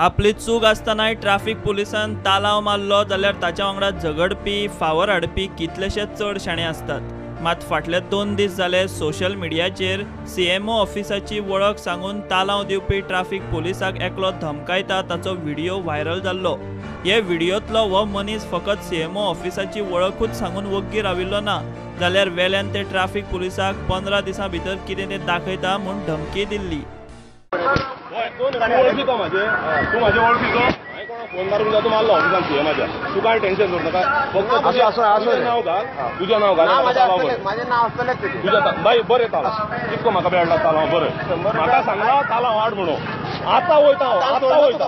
आपली चूक आसतनाय ट्राफिक पुलिसान तालाव मारलो जाल्यार ताच्या वांगडा झगडपी, फावर हाडपी कितलेशेच चड शाणे आसतात। मात फाटले 2 दीस जाले सोशल मिडियाचेर सीएमओ ऑफिसाची वळख सांगून तालाव दिवपी ट्राफिक पुलिसाक एकलो धमकायता ताचो व्हिडिओ व्हायरल जाल्लो। हे व्हिडिओतलो हो मनीस फकत सीएमओ ऑफिसाची वळखूच सांगून वग्गी राविल्लो ना, जाल्यार वेल्यान ते ट्राफिक पुलिसाक 15 दिसां भितर कितें तें दाखयता म्हूण धमकी दिल्ली। फोन मारून जातो मारलो ऑफिसान सीएमाच्या, तूं कांय टेन्शन करू नाका, फक्त तुजें नांव घाल, तुजें नांव घाल, तुज्या बाय बरें तालाव कितको म्हाका मेळटा तालाव बरें, म्हाका सांगला तालाव हाड म्हणून आतां वयता हांव, आतां वयता।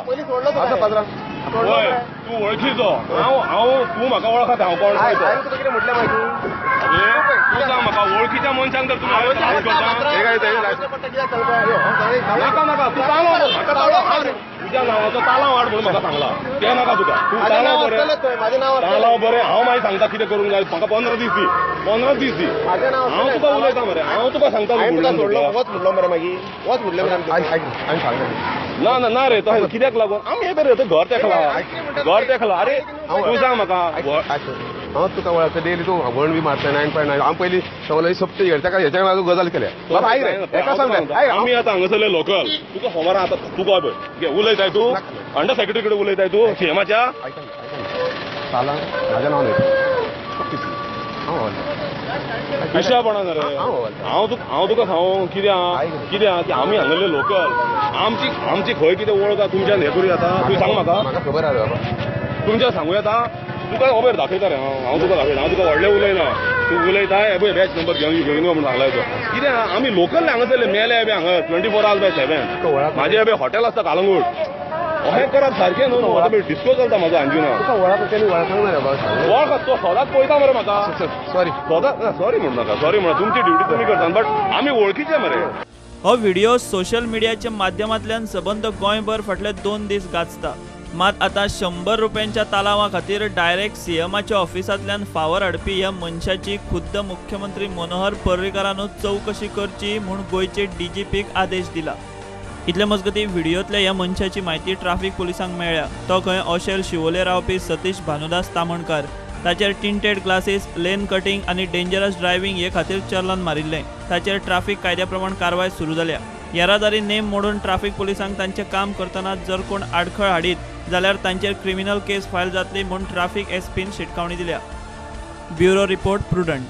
हय तूं वळखीचो, हांव हांव तूं म्हाका वळखता, हांव कोण पळय तूं सांग म्हाका, वळखीच्या मनशांक तर तुमी नाका नाका, तूं तालाव म्हाका तालाव हाड, तुज्या नांवाचो तालाव हाड म्हणून म्हाका सांगला तें नाका तुका, तूं तालाव बरें, तालाव बरें, हांव मागीर सांगता कितें करूंक जाय, म्हाका 15 दीस दी, 15 दीस दी, हांव तुका उलयता मरे, हांव तुका सांगता। ना ना ना रे, तशें कित्याक लागून आमी हे रे घर तेखला, घर तेखला। अरे तूं सांग म्हाका, हांव तुका वळखता डेली, तूं व्हण बी मारता 9.9, हांव पयलीं सगळें सप्ते ताका हेच्या लागून गजाल केल्या। बाबा आयक रे, एका सांगता आमी आतां हांगासरले लोकल, तुका खबर आहा आतां, तुका पळय उलयताय तूं अंडर सेक्रेटरी कडेन उलयताय तूं सीएमाच्या। तालाव म्हाज्या नांवान पिशापणा रे, हांव तुका सांगू कितें आहा, कितें आहा की आमी हांगासरले लोकल, आमची आमची खंय कितें वळख आहा तुमच्यान हें करूं येता, तूं सांग म्हाका, म्हाका खबर आहा बाबा, तुमच्या सांगू येता, तुका खबर दाखयता रे हांव, हांव तुका दाखयता, हांव तुका व्हडलें उलयना, तूं उलयता हे पळय बॅच नंबर घेवन घेवन यो म्हणून सांगला तो। कितें आहा आमी लोकल हांगासरले मेले बी हांगा 24/7, म्हाजें बी हॉटेल आसता कालंगूट, अहें करप सारकें न्हू, आतां डिस्को चलता म्हाजो अंजुना, वळख तो सदांच पळयता मरे म्हाका, सॉरी सदांच सॉरी म्हणू नाका, सॉरी म्हणा, तुमची ड्युटी तुमी करता बट आमी वळखीचे मरे। हो व्हिडिओ सोशल मिडियाच्या माध्यमांतल्यान सबंद गोंयभर फाटले 2 दीस गाजता। मात आतां 100 रुपयांच्या तालावा खातीर डायरेक्ट सीएमाच्या ऑफिसांतल्यान फावर हाडपी ह्या मनशाची खुद्द मुख्यमंत्री मनोहर पर्रीकारानूच चवकशी करची म्हूण गोंयचे डीजीपीक आदेश दिला। इतले मजगतीं व्हिडिओतल्या ह्या मनशाची म्हायती ट्राफिक पुलिसांक मेळ्ळ्या। तो खंय ओशेल शिवोले रावपी सतीश भानुदास तामणकार। ताचेर टिंटेड ग्लासीस, लेन कटिंग आनी डेंजरस ड्रायव्हिंग हे खातीर चलन मारिल्लें। ताचेर ट्राफिक कायद्या प्रमाण कारवाय सुरू जाल्या। येरादारी नेम मोडून ट्राफिक पुलिसांक तांचें काम करतना जर कोण आडखळ हाडीत जाल्यार तांचेर क्रिमिनल केस फायल जातली म्हूण ट्राफिक एसपीन शिटकावणी दिल्या। Bureau report, Prudent.